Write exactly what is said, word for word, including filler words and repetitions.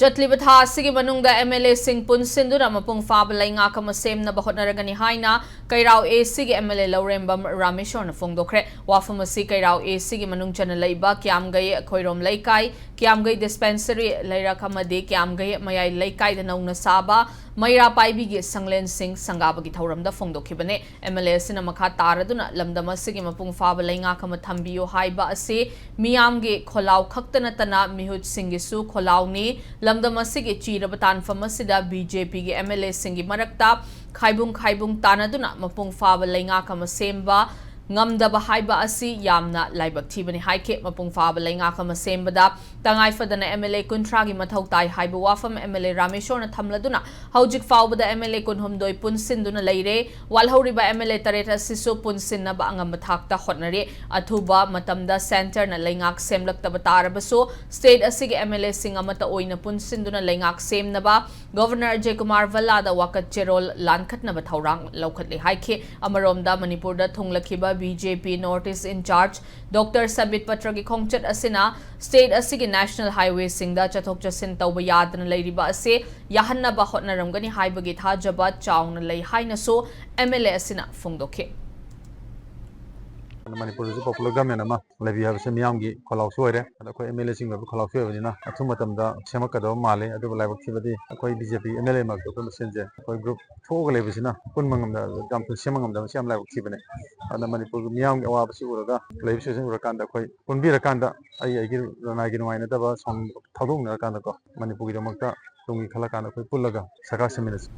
ꯆꯠꯂꯤꯕ ꯊꯥ ꯑꯁꯤꯒꯤ ꯃꯅꯨꯡꯗ MLAꯁꯤꯡ ꯄꯨꯟꯁꯤꯟꯗꯨꯅ ꯃꯄꯨꯡ ꯐꯥꯕ ꯂꯩꯉꯥꯛ ꯑꯃ ꯁꯦꯝꯅꯕ ꯍꯣꯠꯅꯔꯒꯅꯤ ꯍꯥꯏꯅ ꯀꯩꯔꯥꯎ ACꯒꯤ MLA ꯂꯧꯔꯦꯝꯕꯝ ꯔꯥꯃꯦꯁꯣꯔꯅ ꯐꯣꯡꯗꯣꯛꯈ꯭ꯔꯦ꯫ ꯋꯥꯐꯝ ꯑꯁꯤ ꯀꯩꯔꯥꯎ ACꯒꯤ ꯃꯅꯨꯡ ꯆꯟꯅ ꯂꯩꯕ ꯀꯤꯌꯥꯝꯒꯩ ꯈꯣꯏꯔꯣꯝ ꯂꯩꯀꯥꯏ, ꯀꯤꯌꯥꯝꯒꯩ dispensary ꯂꯩꯔꯛ ꯑꯃꯗꯤ ꯀꯤꯌꯥꯝꯒꯩ ꯃꯌꯥꯏ ꯂꯩꯀꯥꯏꯗ ꯅꯧꯅ ꯁꯥꯕ ꯃꯩꯔꯥ ꯄꯥꯏꯕꯤꯒꯤ ꯁꯪꯂꯦꯟꯁꯤꯡ ꯁꯪꯒꯥꯕꯒꯤ ꯊꯧꯔꯝꯗ ꯐꯣꯡꯗꯣꯛꯈꯤꯕꯅꯤ꯫ MLA ꯑꯁꯤꯅ ꯃꯈꯥ ꯇꯥꯔꯗꯨꯅ ꯂꯝꯗꯝ ꯑꯁꯤꯒꯤ ꯃꯄꯨꯡ ꯐꯥꯕ ꯂꯩꯉꯥꯛ ꯑꯃ ꯊꯝꯕꯤꯌꯨ ꯍꯥꯏꯕ ꯑꯁꯤ ꯃꯤꯌꯥꯝꯒꯤ ꯈꯣꯜꯂꯥꯎ ꯈꯛꯇ ꯅꯠꯇꯅ ꯃꯤꯍꯨꯠꯁꯤꯡꯒꯤꯁꯨ ꯈꯣꯜꯂꯥꯎꯅꯤ꯫ ꯂꯝꯗꯝ ꯑꯁꯤꯒꯤ ꯆꯤꯔꯕ ꯇꯥꯟꯐꯝ ꯑꯁꯤꯗ BJPꯒꯤ MLAꯁꯤꯡꯒꯤ ꯃꯔꯛꯇ ꯈꯥꯏꯕꯨꯡ ꯈꯥꯏꯕꯨꯡ ꯇꯥꯟꯅꯗꯨꯅ ꯃꯄꯨꯡ ꯐꯥꯕ ꯂꯩꯉꯥꯛ ꯑꯃ ꯁꯦꯝꯕ ꯉꯝꯗꯕ ꯍꯥꯏꯕ ꯑꯁꯤ ꯌꯥꯝꯅ ꯂꯥꯏꯕꯛ ꯊꯤꯕꯅꯤ ꯍꯥꯏꯈꯤ꯫ ꯃꯄꯨꯡ ꯐꯥꯕ ꯂꯩꯉꯥꯛ ꯑꯃ ꯁꯦꯝꯕꯗ ꯇꯉꯥꯏ ꯐꯗꯅ MLA ꯀꯨꯟꯊ꯭ꯔꯥꯒꯤ ꯃꯊꯧ ꯇꯥꯏ ꯍꯥꯏꯕ ꯋꯥꯐꯝ MLA ꯔꯥꯃꯦꯁꯣꯔꯅ ꯊꯝꯂꯗꯨꯅ ꯍꯧꯖꯤꯛ ꯐꯥꯎꯕꯗ MLA ꯀꯨꯟꯍꯨꯝꯗꯣꯏ ꯄꯨꯟꯁꯤꯟꯗꯨꯅ ꯂꯩꯔꯦ꯫ ꯋꯥꯠꯍꯧꯔꯤꯕ MLA ꯇꯔꯦꯠ ꯑꯁꯤꯁꯨ ꯄꯨꯟꯁꯤꯟꯅꯕ ꯑꯉꯝꯕ ꯊꯥꯛꯇ ꯍꯣꯠꯅꯔꯤ꯫ ꯑꯊꯨꯕ ꯃꯇꯝꯗ centreꯅ ꯂꯩꯉꯥꯛ ꯁꯦꯝꯂꯛꯇꯕ ꯇꯥꯔꯕꯁꯨ state ꯑꯁꯤꯒꯤ MLAꯁꯤꯡ ꯑꯃꯠꯇ ꯑꯣꯏꯅ ꯄꯨꯟꯁꯤꯟꯗꯨꯅ ꯂꯩꯉꯥꯛ ꯁꯦꯝꯅꯕ Governor ꯑꯖꯌ ꯀꯨꯃꯥꯔ ꯚꯜꯂꯥꯗ ꯋꯥꯀꯠ ꯆꯦꯔꯣꯜ ꯂꯥꯟꯈꯠꯅꯕ ꯊꯧꯔꯥꯡ ꯂꯧꯈꯠꯂꯤ ꯍꯥꯏꯈꯤ꯫ ꯑꯃꯔꯣꯝꯗ ꯃꯅꯤꯄꯨꯔꯗ ꯊꯨꯡꯂꯈꯤꯕ BJP North East in charge Doctor ꯁꯝꯕꯤꯠ ꯄꯇ꯭ꯔꯒꯤ ꯈꯣꯡꯆꯠ ꯑꯁꯤꯅ state ꯑꯁꯤꯒꯤ national highwayꯁꯤꯡꯗ ꯆꯠꯊꯣꯛ ꯆꯠꯁꯤꯟ ꯇꯧꯕ ꯌꯥꯗꯅ ꯂꯩꯔꯤꯕ ꯑꯁꯤ ꯌꯥꯍꯟꯅꯕ ꯍꯣꯠꯅꯔꯝꯒꯅꯤ ꯍꯥꯏꯕꯒꯤ ꯊꯥꯖꯕ ꯆꯥꯎꯅ ꯂꯩ ꯍꯥꯏꯅꯁꯨ MLA ꯑꯁꯤꯅ ꯐꯣꯡꯗꯣꯛꯈꯤ꯫ ꯃꯅꯤꯄꯨꯔꯗꯁꯨ popular government ꯑꯃ ꯂꯩꯕꯤꯌꯨ ꯍꯥꯏꯕꯁꯦ ꯃꯤꯌꯥꯝꯒꯤ ꯈꯣꯜꯂꯥꯎꯁꯨ ꯑꯣꯏꯔꯦ꯫ ꯑꯗ ꯑꯩꯈꯣꯏ MLAꯁꯤꯡꯒꯤ ꯑꯣꯏꯕ ꯈꯣꯜꯂꯥꯎꯁꯨ ꯑꯣꯏꯕꯅꯤꯅ ꯑꯊꯨꯕ ꯃꯇꯝꯗ ꯁꯦꯝꯃꯛꯀꯗꯕ ꯃꯥꯜꯂꯤ꯫ ꯑꯗꯨꯕꯨ ꯂꯥꯏꯕꯛ ꯊꯤꯕꯗꯤ ꯑꯩꯈꯣꯏ BJP MLA ꯃꯔꯛꯇ ꯑꯩꯈꯣꯏ ꯃꯁꯦꯟꯁꯦ ꯑꯩꯈꯣꯏ group ꯊꯣꯛꯑꯒ ꯂꯩꯕꯁꯤꯅ ꯄꯨꯟꯕ ꯉꯝꯗ, ꯌꯥꯝ ꯊꯨꯅ ꯁꯦꯝꯕ ꯉꯝꯗꯕꯁꯤ ꯌꯥꯝ ꯂꯥꯏꯕꯛ ꯊꯤꯕꯅꯦ꯫ ꯑꯗꯨꯅ ꯃꯅꯤꯄꯨꯔꯒꯤ ꯃꯤꯌꯥꯝꯒꯤ ꯑꯋꯥꯕꯁꯤ ꯎꯔꯒ, ꯂꯩꯕ situation ꯎꯔꯀꯥꯟꯗ ꯑꯩꯈꯣꯏ ꯄꯨꯟꯕꯤꯔꯀꯥꯟꯗ ꯑꯩ ꯑꯩꯒꯤ ꯂꯅꯥꯏꯒꯤ ꯅꯨꯡꯉꯥꯏꯅꯗꯕ ꯁꯥꯎꯅꯤꯡꯕ ꯊꯥꯗꯣꯛꯅꯔꯀꯥꯟꯗꯀꯣ ꯃꯅꯤꯄꯨꯔꯒꯤꯗꯃꯛꯇ ꯇꯨꯡꯒꯤ ꯈꯜꯂꯀꯥꯟꯗ ꯑꯩꯈꯣꯏ ꯄꯨꯜꯂꯒ ꯁꯔꯀꯥꯔ ꯁꯦꯝꯃꯤꯟꯅꯁꯤ꯫